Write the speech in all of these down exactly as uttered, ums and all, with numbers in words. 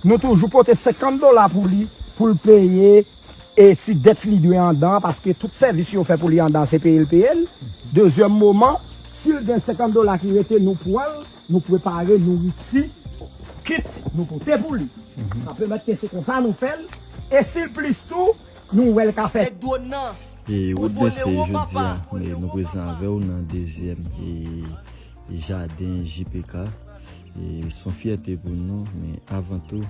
Nou toujou pote senkant dola pou li, pou l peye e ti dèt li dwe andan an, paske tout sèvis yo fè pou li andan an, se peye l peye l. Dezyèm moman, si l gen senkant dola ki rete, nou pran l, nou prepare nouriti, kit nou pote pou li. Sa pèmèt ke se konsa nou fè l. E si l plis tou, nou wè l ka fè. Avèk dwòn nan. E pou Rodney, vole se wo, jodi papa, a, vole nou wo, prezan papa. Avè w nan dezyèm e, e jaden J P K. E se yon fyète pou nou, men avan tou,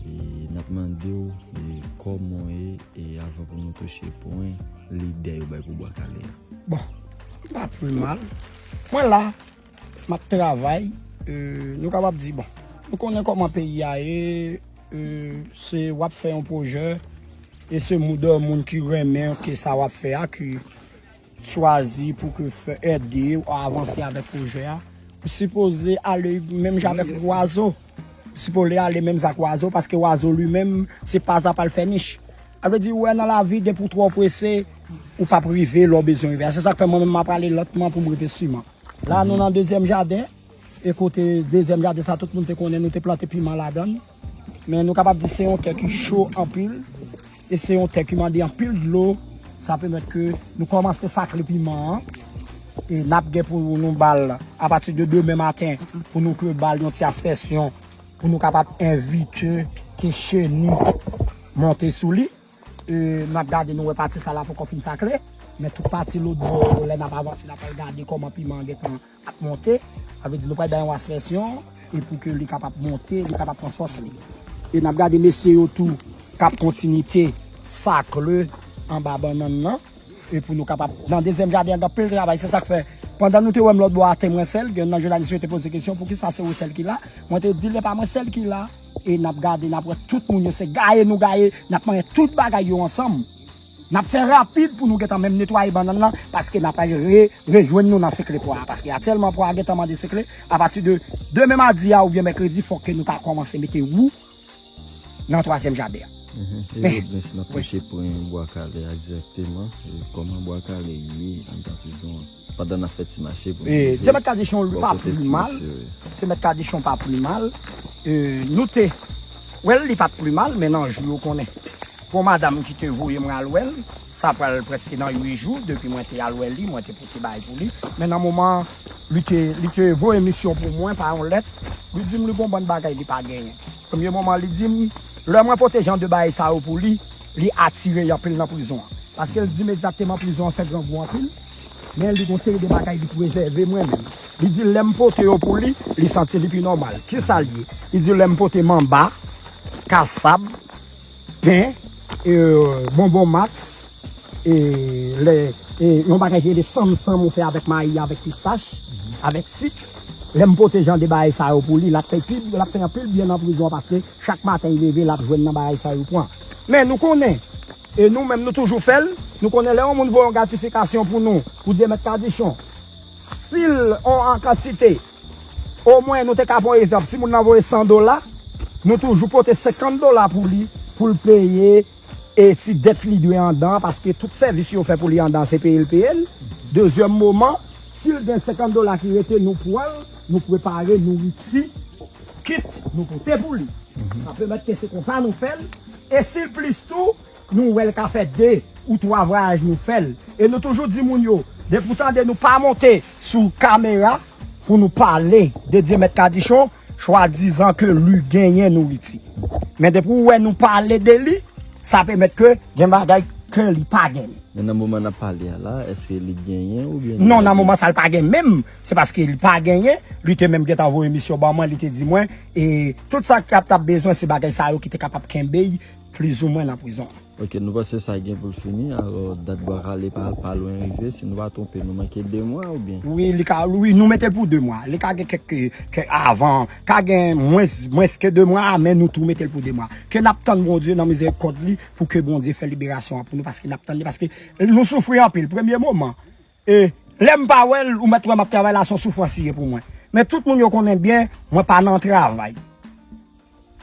e n ap mande w, e kòman w ye, e avan pou nou touche pwen lide yo bay pou Bwa Kale a. Bon, m pa pi mal. Mwen la, m ap travay, e, nou kapab di, bon, nou konnen kòman peyi a ye, e, se w ap fè yon pwojè, e se moun, moun ki renmen ke sa w ap fè a, ki chwazi pou ke fè, ede w avanse avèk pwojè a, ou sipoze ale menm jan avèk Wazo. Ou sipoze ale menm jan ak Wazo, paske Wazo li menm, se pa sa pa l fè nich. Sa vle di, ou wè nan lavi, depi w twò prese, ou p ap rive lè w bezwen rive a. Se sa k fè mwen menm m ap ale lantman pou m rive siman. La, nou nan dezyèm jaden. E kote dezyèm jaden sa, tout moun te konnen nou te plante piman ladan l. Men nou kapab di se yon tè ki cho anpil. E se yon tè ki mande anpil dlo. Sa pèmèt ke nou kòmanse sakle piman an. E n ap gen pou nou ba l apati de demen maten pou nou ke ba l yon ti aspèsyon pou nou kapab envite ke cheni monte sou li. E n ap gade, nou wè pati sa la poko fin sakle. Men tout pati lòt bò yo, lè n ap avanse, n ap al gade kòman piman an gentan ap monte. Sa vle di nou pral bay yon asèsyon e pou ke li kapab monte, li kapab pran fòs li. E n ap gade mesye yo tou k ap kontinite sakle anba bannann nan. E pou nou kapab, nan dezyèm jaden an, gen anpil travay. Se sa k fè, pandan nou te wè m lòt bò a, te mwen sèl, gen nan jounalis yo te poze kesyon, poukisa se ou sèl ki la? Mwen te di, lè pa mwen sèl ki la, e n ap gade, n ap wè tout moun yo, se gaye nou gaye, n ap manyen tout bagay yo ansanm. N ap fè rapid pou nou gentan menm netwaye bannann nan, paske n ap re, rejwenn nou nan sekle pwa a. Paske aktyèlman, pwa a gentan mande sekle, apati de demen madi a oubyen mèkredi, fòk ke nou ta kòmanse mete wou nan twazyèm jaden an. Mhm. E men, Rodney, n ap touche pwen Bwa Kale a dirèkteman. E kòman Bwa Kale ye anndan prizon an? Pandan n ap fè ti mache pou nou rive bò kote ti mesye yo. Ti mèt kadichon pa pli mal. Ti mèt kadichon pa pli mal. E, nou te, wè l, li pa t pli mal, men nan jou yo konnen. Gon madanm ki te voye mwen al wè l, sa pral prèske nan uit jou depi mwen te al wè li, mwen te pote bagay pou li. Men nan moman, li te, li te voye misyon pou mwen pa yon lèt, li di m li gon bann bagay li pa genyen. Premye moman, li di m, lè mwen pote jan de bagay sa yo pou li, li atire anpil nan prizon an. Paske l di m egzakteman prizon an fè grangou anpil, men li gon seri de bagay li prezève mwen menm. Li di lè m pote yo pou li, li santi li pi nòmal. Kisa l ye? Li di lè m pote manba, kasab, pen, e, bonbon Max, e, lè, e, yon bagay ki rele sanm sanm ou fè avèk mayi, avèk pistach, avèk sik. Lè m pote jan de bagay sa yo pou li, l ap fè pi, l ap fè anpil byen nan prizon an paske chak maten li leve, l ap jwenn nan bagay sa yo pran. Men nou konnen, e nou menm nou toujou fè l, nou konnen lè yon moun voye yon gratifikasyon pou nou, pou Dye mèt kadichon, si l on an kantite, omwen nou te ka pran egzanp, si moun nan voye san dola, nou toujou pote senkant dola pou li, pou l peye e ti dèt li dwe andan an, paske tout sèvis yo fè pou li andan an, se peye l peye l. Dezyèm moman, si l gen senkant dola ki rete, nou pran l, nou prepare nouriti, kit nou pote pou li. Sa pèmèt ke se konsa nou fè l. E si l plis tou, nou wè l ka fè de ou twa vwayaj nou fè l. E nou toujou di moun yo, depi w tande nou pa monte sou kamera pou nou pale de Dye mèt kadichon, swadizan ke li genyen nouriti. Men depi w wè nou pale de li, sa pèmèt ke gen bagay ke li pa genyen. Men nan moman n ap pale a la, èske li genyen oubyen li pa genyen? Non, nan moman sa l pa gen menm. Se paske li pa genyen, li te menm gentan voye misyon ban mwen, li te di mwen, e tout sa k ap t ap bezwen, se bagay sa yo ki te kapab kenbe l plizoumwen nan prizon an. Ok, nou panse sa gen pou l fini, alò dat Bwa Kale pa, pa lwen rive, si nou pa twonpe, nou manke de mwa oubyen? Wi, li ka, wi, nou mete l pou de mwa. Li ka gen kèk, kèk avan, ka gen mwens, mwens ke de mwa, men nou tou mete l pou de mwa. Ke n ap tann Bondye nan mizèrikòd li, pou ke Bondye fè liberasyon an pou nou, paske n ap tann li, paske nou soufri anpil. Premye moman, e lè m pa wè l, ou mèt wè m ap travay la, se yon soufrans li ye pou mwen. Men tout moun yo konnen byen, mwen pa nan travay.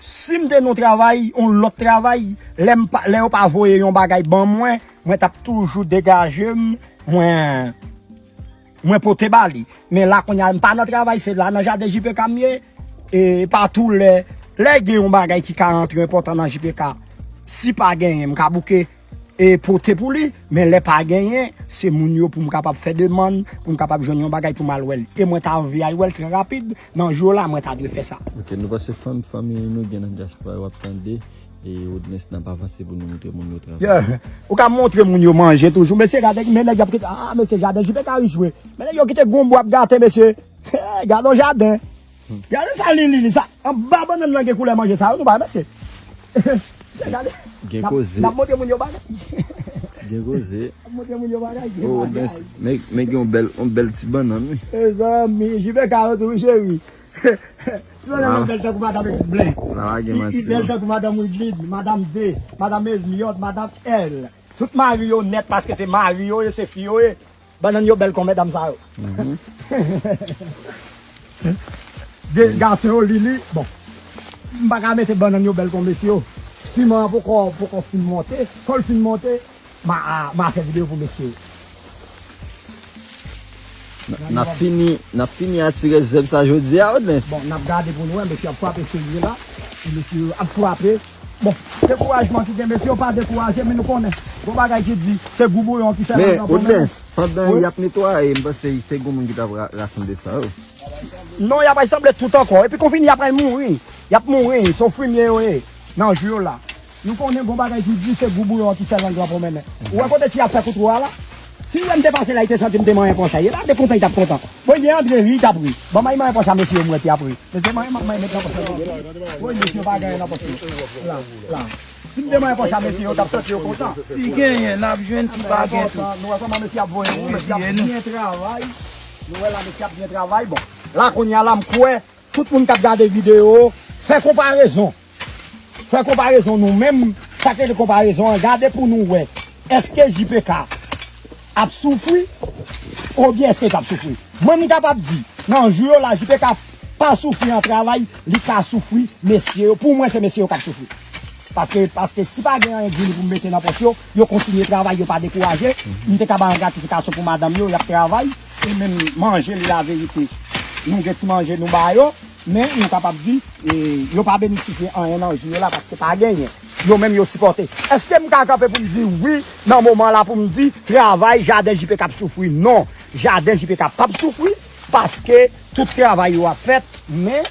Si m te nan yon travay, yon lòt travay, lè m pa, lè yo pa voye yon bagay ban mwen, mwen t ap toujou degaje m, mwen, mwen pote ba li. Men la kounye a, m pa nan travay, se la nan jaden J P K m ye, e pa tou lè, Lè gen yon bagay ki ka rantre enpòtan nan J P K, si pa genyen, m ka bouke e pote pou li, men lè pa genyen, se moun yo pou m kapab fè demann, pou m kapab jwenn yon bagay pou m al wè l. E mwen ta anvi al wè l trè rapid, nan jou la, mwen ta dwe fè sa. Ok, nou panse fanm, fanmi nou gen nan dyaspora yo ap tande, e Rodnens n ap avanse pou nou montre moun yo travay. Yeah. Ou ka montre moun yo manje toujou. Mesye, gade, men nèg y ap kite, ah, mesye, jaden J P K rich vre. Men nèg yo kite gonbo ap gate, mesye. Hey, gade yon jaden. Gade sa li, li, li, sa. Anba bannann nan gen koulè manje sa yo, nou pa wè, mesye. Mesye, gade. Gen koze. N ap montre moun yo bagay. Gen koze. N ap montre moun yo bagay, gen bagay. Oh, men, men, men gen yon bèl, yon bèl ti bannann, wi. Mezanmi, J P K yo tou, wi, cheri. Ti bannann nan bèl tankou madanm Exblen. Li bèl tankou madanm Wiglin, madanm D, madanm Esmiot, madanm L. Tout mari yo nèt paske se mari yo ye, se fi yo ye. Bannann yo bèl kon medam sa yo. De gason yo, Lili, bon. M pa ka mete bannann yo bèl kon mesye yo. Piman an poko, poko fin monte. Kon l fin monte, m a, m a fè videyo pou mesye yo. N ap fini, n ap fini atire zèb sa jodi a, Rodnens. Bon, n ap gade pou nou wè, mesye ap frape serye la. Mesye ap frape. Bon, dekourajman ki gen, mesye yo pa dekouraje, men nou konnen. Gon bagay ki di, se gou bouyon ki fè lang nan pwomèn. Men, Rodnens, pandan y ap netwaye, m panse te gon moun ki t ap ra-, rasanble sa yo. Non, y ap rasanble tout ankò. Epi kon fini, y ap al mouri. Y ap mouri. Se yon frimye yo ye. Nan jou yo la. Nou konnen gon bagay ki di, se gou bouyon ki fè lang nan pwomèn. Ou wè kote ti ap fè koutwo a la? Si w wè m te pase la, li te santi m te manyen pòch la. E pa de kontan li t ap kontan. Bon, gen Andre ri, li t ap ri. Ban m al manyen pòch la, mesye yo, m wè ti ap ri. Mesye, manyen, manyen, met nan pòch la. Wi, mesye yo pa gen anyen nan pòch yo. La, la. Si m te manyen pòch la, mesye yo t ap santi yo kontan. Si genyen, n ap jwenn, si pa gen tou. Nou wè kòman mesye ap voye wou, mesye ap byen travay. Nou wè la, mesye ap byen travay. Bon, la kounye a la, m kwè, tout moun k ap gade videyo, fè konparezon. Fè konparezon nou menm, sa k rele konparezon an, gade pou nou wè. Èske J P K ap soufri? Oubyen èske l p ap soufri? Mwen, m kapab di, nan jou yo la, J P K pa soufri an travay, li ka soufri mesye yo. Pou mwen, se mesye yo k ap soufri. Paske, paske si pa gen anyen di pou m mete nan pòch yo, yo kontinye travay, yo pa dekouraje. M te ka ba yon gratifikasyon pou madanm yo, y ap travay. E menm manje, li laverite. Nou gen ti manje, nou ba yo. Men, nou kapab di, e, yo pa benisifye anyen nan jou yo la paske pa genyen. Yo menm yo sipòte. Èske m ka kanpe pou m di wi, nan moman la pou m di, travay, jaden J P K ap soufri? Non, jaden J P K p ap soufri paske tout travay yo ap fèt, men,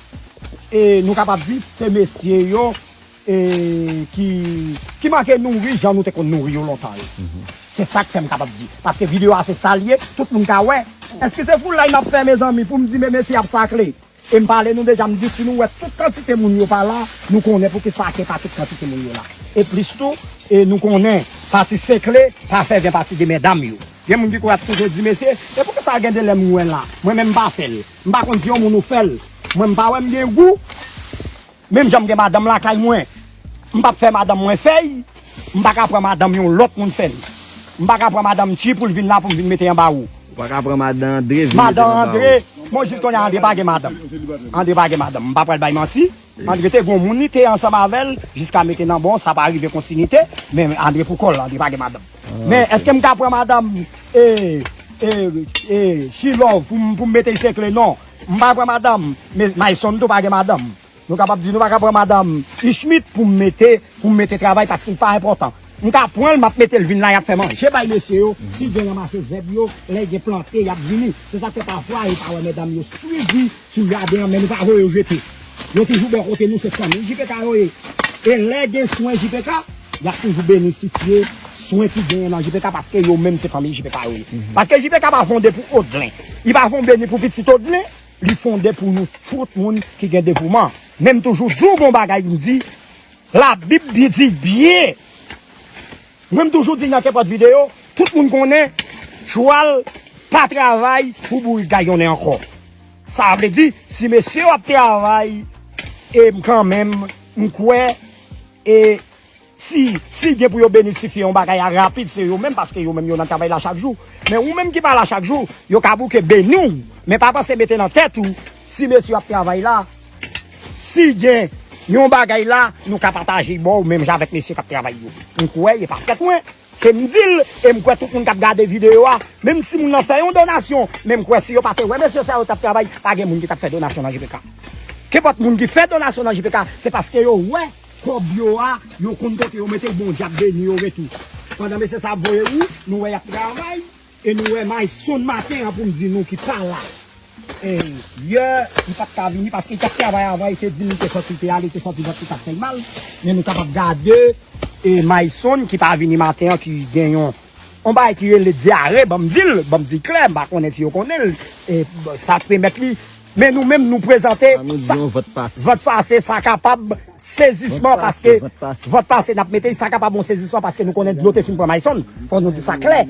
e, nou kapab di, se mesye yo, e, ki, ki manke nouri jan nou te konn nouri yo lontan yo. Se sa k fè m kapab di. Paske videyo a se sa l ye, tout moun ka wè. Èske se foulay m ap fè, mezanmi, pou m di, men mesye ap sakle? E m pale nou deja, m di si nou wè tout kantite moun yo pa la, nou konnen poukisa ke pa tout kantite moun yo la. E plis tou, e nou konnen pati sekle pa fè ven pati de medam yo. Gen moun ki kwè ap toujou di, mesye, e poukisa gen de lè m wè la? Mwen menm m pa fè l. M pa konn si yon moun ou fè l. Mwen m pa wè m gen gou. Menm jan m gen madanm lakay mwen, m p ap fè madanm mwen fè y, m pa ka pran madanm yon lòt moun fè l. M pa ka pran madanm Tchi pou l vin la pou m vin mete anba ou. Ou pa ka pran madan Andre, vin mete l anba ou. Madan Andre, bon, jis kounye a Andre pa gen madanm. Andre pa gen madanm. M pa pral bay manti. Andre te gon moun li te ansanm avè l jiska mete nan bon, sa pa rive kontinite, men Andre pou kò l, Andre pa gen madanm. Men èske m ka pran madanm, e, e, e, She Love pou m, pou m mete l sekle? Non. M pa pran madanm, men Mayson tou pa gen madanm. Nou kapab di nou pa ka pran madanm Ishmit pou m mete, pou m mete travay paske l pa enpòtan. M ka pran l, m ap mete l vin la, y ap fè manje bay mesye yo. Si gen ranmase zèb yo, lè gen plante, y ap vini. Se sa k fè pafwa, e pa wè medam yo swivi sou jaden an, men nou pa voye yo jete. Yo toujou bò kote nou, se fanmi J P K yo ye. E lè gen swen J P K, y ap toujou benisifye swen ki genyen nan J P K paske yo menm se fanmi J P K yo ye. Paske J P K pa fonde pou Odlen. Li pa fonde ni pou pitit Odlen. Li fonde pou nou tout moun ki gen devouman. Men m toujou di w gon bagay m di, Labib li di byen. Mwen m toujou di nan kenpòt videyo, tout moun konnen, chwal pa travay pou bourik gayonnen ankò. Sa vle di, si mesye yo ap travay, e m kanmenm, m kwè, e Si, si gen pou yo benisifye yon bagay a rapid, se yo menm, paske yo menm yo nan travay la chak jou. Men ou menm ki pa la chak jou, yo ka bouke beni w. Men pa panse mete nan tèt ou, si mesye yo ap travay la, si gen yon bagay la, nou ka pataje ba w menm jan avèk mesye k ap travay yo. M kwè, e pa fèt mwen. Se m di l, e m kwè tout moun k ap gade videyo a, menm si moun nan fè yon donasyon, men m kwè si yo pa te wè mesye sa yo t ap travay, pa gen moun ki t ap fè donasyon nan J P K. Kenpòt moun ki fè donasyon nan J P K, se paske yo wè kòb yo a, yo konn kote yo mete l, Bondye ap beni yo retou. Pandan mesye sa ap voye ou, nou wè y ap travay, e nou wè Mayson maten an pou m di nou ki pa la. E, yè, li pa t ka vini paske li t ap travay avan, li te di m li te santi l te ale, li te santi vant li t ap fè l mal. Men nou kapab gade, e, Mayson ki pa vini maten an, ki gen yon, yon bagay ki rele dyare, ban m di l, ban m di l klè, m pa konnen si yo konnen l, e, sa pèmèt li. Men nou menm, nou prezante, an nou di sa, yon vant pase. Vant pase, sa kapab sezisman, vant pase, paske vant pase, vant pase n ap mete, sa kapab yon sezisman paske nou konnen dlo te fin pran Mayson. Fò nou di sa klè.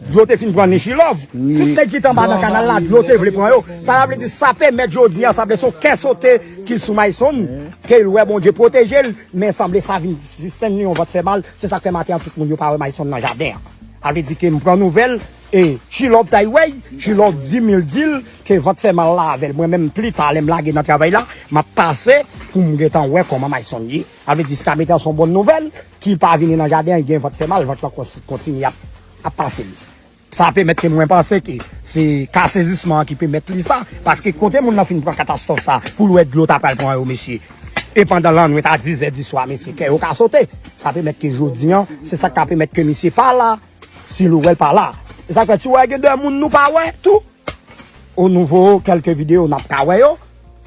Dlo te fin pran Nechilove. Wi. Tout nèg ki t anba nan kanal la, dlo te vle pran yo. Sa vle di, sa pèmèt jodi a, sanble se yon kè sote ki sou Mayson, ke l wè Bondye pwoteje l, men sanble sa vin sispann li yon vant fè mal. Se sa k fè maten an tout moun yo pa wè Mayson nan jaden an. Sa vle di ke m pran nouvèl, e Chilòv ta wè, Chilòv di m, li di l ke vant fè mal la avè l. Mwen menm, pli ta, lè m lage nan travay la, m ap pase pou m gentan wè kòman Mayson ye. Sa vle di, si ta mete an se yon bòn nouvèl, ki pa vini nan jaden an, li gen vant fè mal, vant lan kon-, kontinye ap, ap pase l. Sa pèmèt ke mwen panse ke se ka sezisman an ki pèmèt li sa, paske kote moun nan fin pran katastwòf sa, pou l wè dlo ta pral pran yo, mesye. E pandan lannwit a dizè di swa, mesye, kè yo ka sote. Sa pèmèt ke jodi an, se sa k ka pèmèt ke misye pa la, si l wè l pa la. E sa k fè, si w wè gen de moun nou pa wè, tou, o nivo kèlke videyo n ap ka wè yo,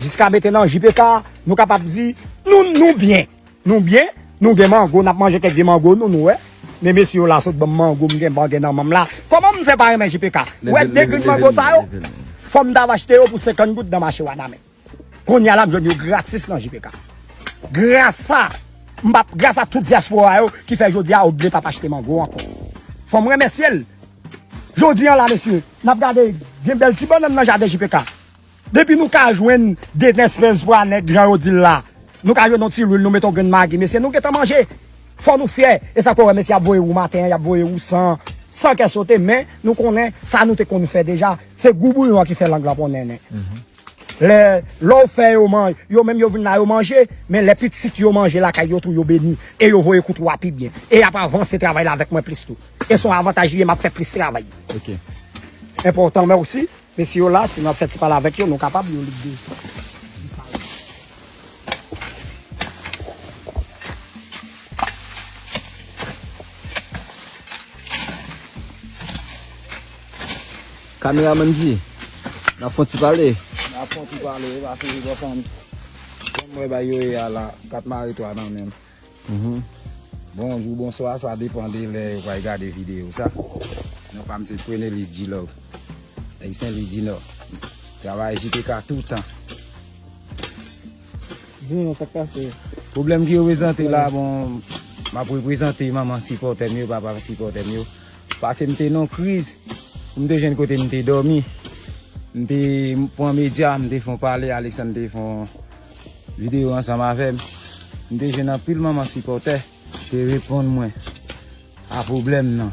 jiska mete nan J P K, nou kapab di, nou, nou byen. Nou byen, nou gen mango, n ap manje kèk vye mango nou, nou wè. Men mesye yo la sot ban m mango, m gen, m gen nan men m la. Kòman m fè pa renmen J P K? Wè de grenn mango sa yo? Fò m t ava achte yo pou senkant goud nan mache Wanament. Kounye a la, m jwenn yo gratis nan J P K. Gras a, m pa, gras a tout dyaspora yo ki fè jodi a yo vle p ap achte mango ankò. Fò m remèsye l. Jodi a la, mesye, n ap gade, gen bèl ti bannann nan jaden J P K. Depi nou ka jwenn de nèspèz pwa nèg, jan yo di l la, nou ka jwenn yon ti lwil, nou mete yon grenn magi, mesye, nou gentan manje. Fò nou fyè. E sa k fè w wè mesye ap voye ou maten an, y ap voye ou san, san kè sote, men nou konnen sa nou te konn fè deja. Se goubouyon an ki fè lang lan pran nennen. Lè, lè w fè yo manje, yo menm yo vin la, yo manje, men lè pitit yo manje lakay yo tou, yo beni, e yo voye kout ou a pi byen. E y ap avanse travay la avèk mwen plis tou. E se yon avantaj li ye, m ap fè plis travay. Ok. Enpòtan, men osi, mesye yo la, si nou ap fè ti pale avèk yo, nou kapab, yo lik de. Kameramann di, n ap fè yon ti pale. N ap fè yon ti pale, wi, paske yo konn, konn mwen bay yo ye a la, kat mare twa nan men m. Mhm. Bonjou, bonswa, sa depann de lè yo pral gade videyo sa. Non pa m se Prenelus G-Love. Ayisyen Lidinò. Travay J P K toutan. Di nou non, sa k pase? Pwoblèm ki reprezante la, bon, m ap reprezante manman sipòtè m yo, papa sipòtè m yo. Pase m te nan kriz, pou m te jwenn kote m te dòmi. M te pran medya, m te fè yon pale, Alexandre te fè yon videyo ansanm avè m. M te jwenn anpil manman sipòtè te reponn mwen a pwoblèm nan.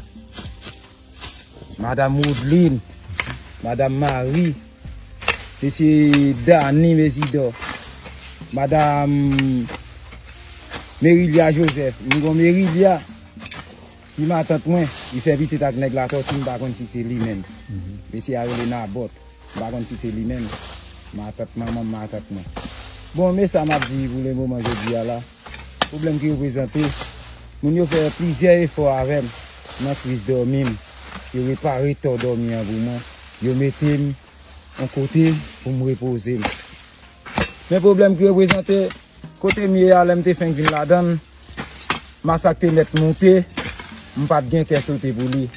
Madam Woodline, Madam Marie, Mesye Dany Mesidor, Madam Merilia Joseph, m gon Merilia, ki matant mwen, li fè pitit ak nèg Latòti, m pa konn si se li menm. Mesye a rele Nabòt, m pa konn si se li menm. Matant manman m, matant mwen. Bon, men sa m ap di pou le moman jodi a la. Pwoblèm ki reprezante, moun yo fè plizyè efò avè m nan kriz dòmi m. Yo repare tò dòmi an pou mwen. Yo mete m yon kote pou m repoze m. Men pwoblèm ki reprezante, kote m ye a, lè m te fenk vin ladan l, masak te mèt moute, m pa t gen kè sote pou li.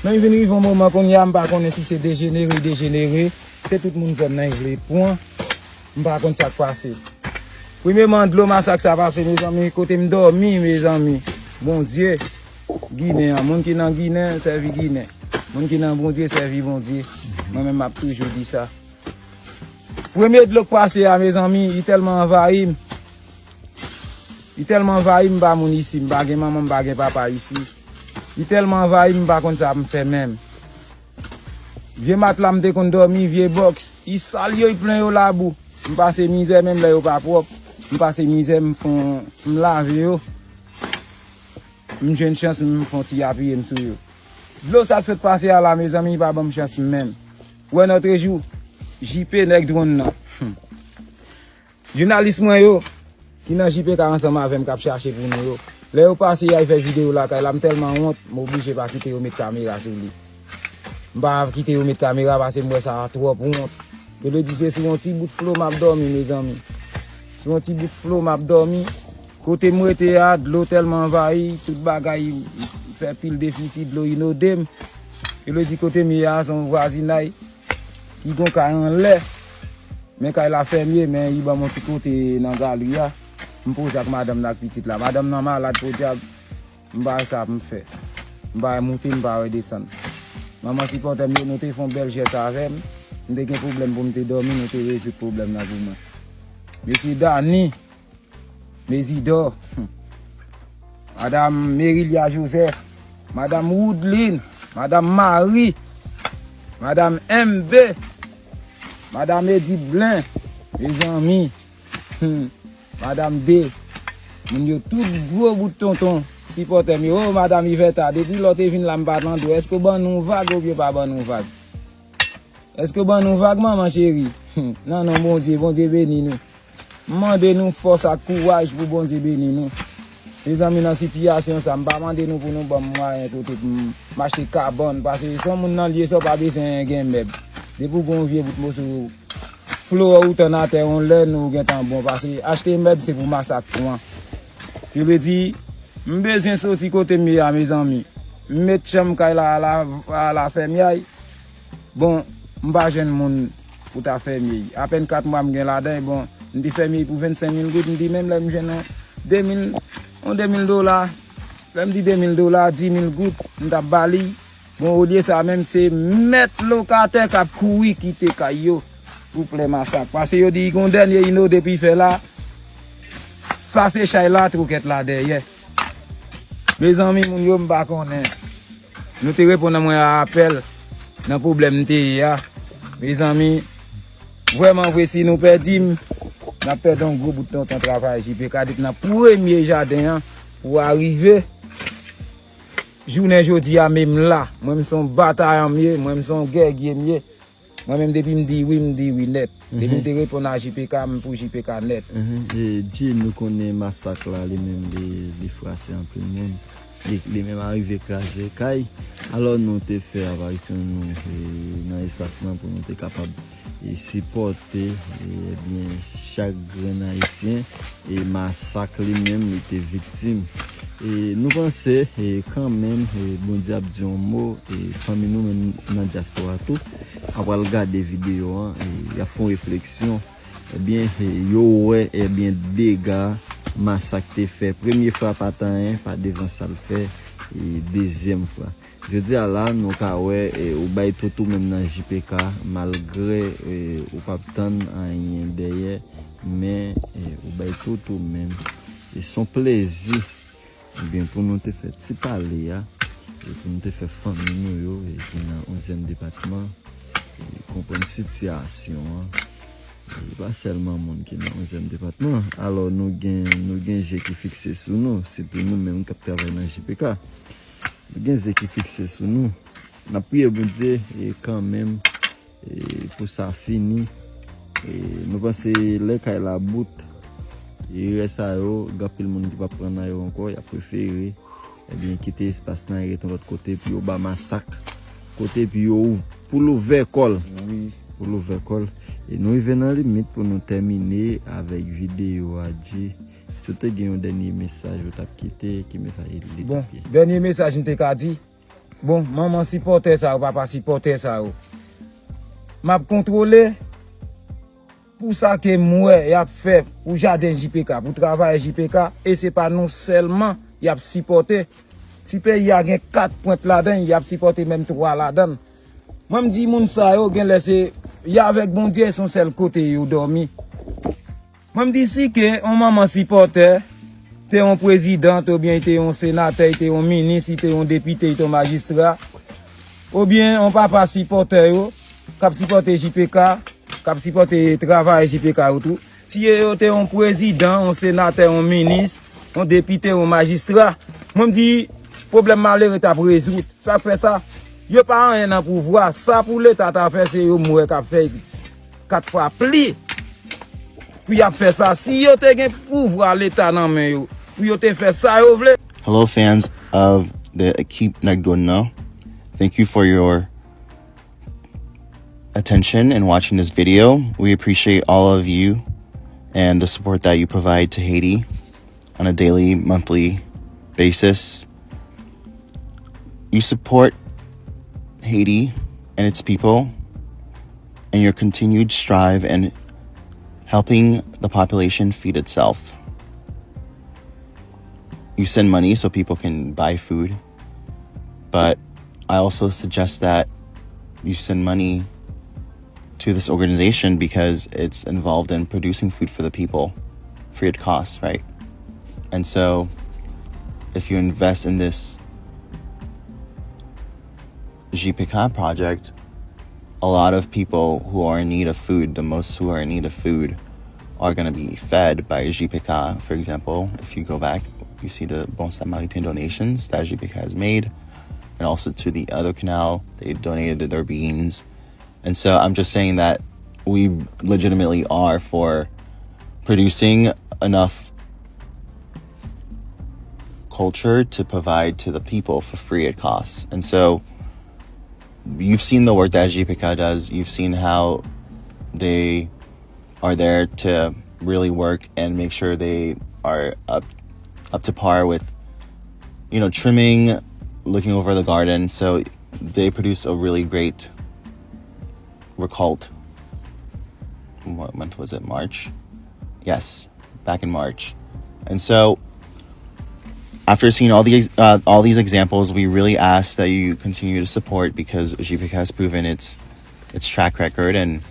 Men m vin rive yon moman kounye a, m pa konnen si se dejenere, dejenere, se tout moun zòn nan ki vle pran, m pa konn sa k pase. Premyeman, dlo masak sa pase, mezanmi, kote m dòmi, mezanmi. Bondye, Ginen an, moun ki nan Ginen, sèvi Ginen. Moun ki nan Bondye, sèvi Bondye. Mwen menm, m ap toujou di sa. Premye dlo k pase a, mezanmi, li tèlman anvayi m. Li tèlman anvayi m, m pa moun isi, m pa gen manman, m pa gen papa isi. Li tèlman anvayi m, m pa konn sa m fè menm. Vye matla m te konn dòmi, vye bòks, li sal yo, li plen yo labou. M pase mizè menm lè yo pa pwòp. M pase mizè, m fon, m lave yo. M jwenn chans, m fon ti apiye m sou yo. Dlo sa k sot pase a la, mezanmi, li pa ban m chans menm. Wè nòtrejou, J P nèg dwòn nan. Hmm. Jounalis mwen yo, ki nan J P K ansanm avè m k ap chache pou nou yo. Lè yo pase y al fè videyo lakay la, m tèlman wont, m oblije pa kite yo met kamera sou li. M pa kite yo met kamera paske m wè sa twòp wont. Ke le di se sou yon ti bout flo m ap dòmi, mezanmi. Sou yon ti bout flo m ap dòmi. Kote m rete a, dlo tèlman anvayi, tout bagay fè pil defisi, dlo inonde m. Ke le di kote m ye a, se yon vwazinay ki gon kay anlè. Men kay la fèmye, men li ban m yon ti kote nan galri a. M poze ak madanm nan ak pitit la. Madanm nan malad podyab. M pa wè sa pou m fè. M pa wè moute, m pa wè desann. Manman sipòtè m yo, nou te fè yon bèl jès avè m. M te gen pwoblèm pou m te dòmi, nou te rezoud pwoblèm nan pou mwen. Mesye Dani, Mezidò, Madanm Merilia Joseph, Madanm Woodline, Madanm Marie, Madanm M B, Madanm Edith Blen, mezanmi, hmm, Madanm D, moun yo tout gwo bout tonton, sipòtè m yo. O, Madanm Yvetta, depi lè w te vin la, m pa tande w. Èske w ban nou vag oubyen pa ban nou vag? Èske w ban nou vag, manman cheri? Nan non Bondye, Bondye beni nou. M mande nou fòs ak kouraj pou Bondye beni nou. Mezanmi, nan sitiyasyon sa, m pa mande nou pou nou ban m mwayen kote pou m, m achte kabann, paske se yon moun nan lye sa, w pa bezwen gen mèb. Depi w gen yon vye bout moso flo ou tann atè yon lè, nou gentan bon, paske achte mèb se pou masak pran. Ki vle di, m bezwen soti kote m ye a, mezanmi. M met chanm kay la a la, a la fèmyay. Bon, m pa jwenn moun pou ta fèmye. Apèn kat mwa m gen ladan, bon, m te fèmye pou vennsenk mil goud, m di menm lè m jwenn yon de mil, yon de mil dola, lè m di de mil dola, di mil goud, m t ap ba li. Bon, olye sa menm, se mèt lokatè k ap kouri kite kay yo pou plè masak. Paske yo di gon dènye ino depi fè la, sa se chay la, twokèt la dèyè. Mezanmi, moun yo, m pa konnen. Nou te reponn mwen a apèl nan pwoblèm m te ye a. Mezanmi, vrèman vre, si nou pèdi m, n ap pèdi yon gwo bout tonton travay J P K depi nan premye jaden an pou arive jounen jodi a, men m la. Mwen, m se yon batayan m ye, mwen, m se yon gègye m ye. Mwen menm, depi m di wi, m di wi nèt. Depi m te reponn a J P K, m pou J P K nèt. Mhm. E Jim, nou konnen masak la, li menm, li, li frase anpil moun. Li, li menm arive kraze kay. Alò, nou te fè aparisyon nou, e, nan espas lan pou nou te kapab, e, sipòte, e, ebyen, chak grenn Ayisyen. E masak li menm, li te viktim. E nou panse, e kanmenm, e Bondye ap di yon mo, e fanmi nou menm nan dyaspora tou, ap pral gade videyo an, e y ap fè yon refleksyon. Ebyen, e yo wè, ebyen, dega masak te fè. Premye fwa pa t anyen, pa devan sa l fè, e dezyèm fwa. Jodi a la, nou ka wè, e, ou bay tout ou menm nan J P K, malgre, e, ou p ap tann anyen dèyè, men, e, ou bay tout ou menm. E s on plezi, ebyen, pou nou te fè ti pale a, e pou nou te fè fanmi nou yo, e ki nan onzyèm depatman, e konprann sitiyasyon an. E pa sèlman moun ki nan onzyèm depatman. Alò, nou gen, nou gen je ki fikse sou nou, sitou nou menm k ap travay nan J P K. Gen je ki fikse sou nou. N ap priye Bondye, e kanmenm, e pou sa fini. E nou panse lè kay la bout, e rès a yo, gen anpil moun ki p ap pran nan yo ankò, y ap prefere, ebyen, kite espas lan e rete yon lòt kote pou yo ba masak. Kote pou yo, pou l ouvè kò l. Wi. Pou l ouvè kò l. E nou rive nan limit pou nou tèmine avèk videyo a, Dji. Si w te gen yon dènye mesaj ou t ap kite, ki mesaj li t ap ye? Bon, dènye mesaj m te ka di, bon, manman sipòtè sa yo, papa sipòtè sa yo, m ap kontwole pou sa ke m wè y ap fè pou jaden J P K, pou travay J P K, e se pa nou sèlman y ap sipòte. Si peyi a gen kat pwent ladan l, y ap sipòte menm twa ladan l. Mwen, m di moun sa yo, genlè se y avèk Bondye, se yon sèl kote yo dòmi. Mwen, m di si ke yon manman sipòtè te yon prezidan, oubyen li te yon senatè, li te yon minis, li te yon depite, li te yon majistra, oubyen yon papa sipòtè yo, k ap sipòte J P K, k ap sipòte travay J P K yo tou. Si yo te yon prezidan, yon senatè, yon minis, yon depite, yon majistra, mwen, m di, pwoblèm malere t ap rezoud. Sa k fè sa? Yo pa anyen nan pouvwa. Sa pou Leta ta fè, se yo m wè k ap fè kat fwa pli. Pou y ap fè sa, si yo te gen pouvwa Leta nan men yo, pou yo te fè sa yo vle. Hello, fans of the Ekip Nèg Dwòn nan. Thank you for your attention and watching this video. We appreciate all of you and the support that you provide to Haiti on a daily, monthly basis. You support Haiti and its people and your continued strive and helping the population feed itself. You send money so people can buy food, but I also suggest that you send money to this organization because it's involved in producing food for the people, free of cost, right? And so, if you invest in this J P K project, a lot of people who are in need of food, the most who are in need of food, are going to be fed by J P K. For example, if you go back, you see the Bon Samaritain donations that J P K has made, and also to the other canal, they donated their beans. And so I'm just saying that we legitimately are for producing enough culture to provide to the people for free at cost. And so you've seen the work that J P K does. You've seen how they are there to really work and make sure they are up up to par with, you know, trimming, looking over the garden. So they produce a really great recolte. What month was it? March? Yes, back in March. And so after seeing all these uh, all these examples, we really ask that you continue to support because J P K has proven its its track record and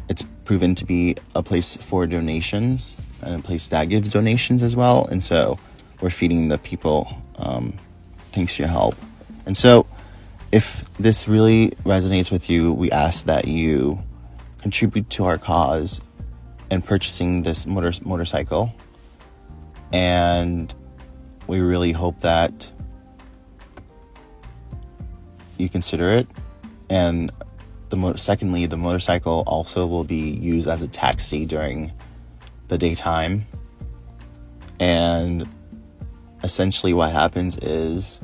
it's proven to be a place for donations and a place that gives donations as well. And so we're feeding the people um, thanks to your help. And so if this really resonates with you, we ask that you contribute to our cause in purchasing this motor- motorcycle. And we really hope that you consider it. And the mo- secondly, the motorcycle also will be used as a taxi during the daytime. And essentially, what happens is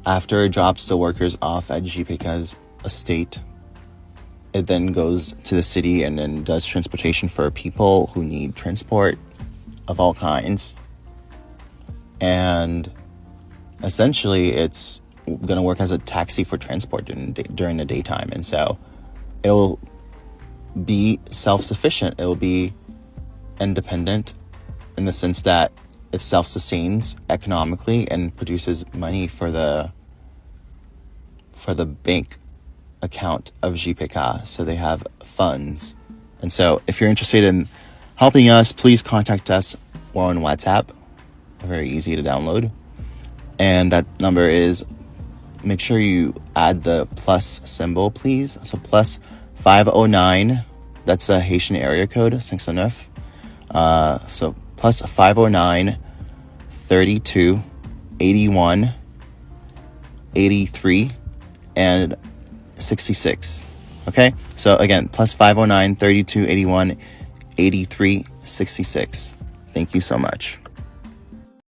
after it drops the workers off at J P K's estate, it then goes to the city and then does transportation for people who need transport of all kinds. And essentially, it's going to work as a taxi for transport during the, day, during the daytime. And so it'll be self sufficient, it'll be independent in the sense that it self sustains economically and produces money for the for the bank account of J P K. So they have funds. And so if you're interested in helping us, please contact us. We're on WhatsApp. Very easy to download. And that number is, make sure you add the plus symbol, please. So plus five oh nine, that's a Haitian area code, cinq cent neuf. Uh, so plus five oh nine, thirty-two, eighty-one, eighty-three, and sixty-six. Okay? So again, plus five oh nine, thirty-two, eighty-one, eighty-three, sixty-six. Thank you so much.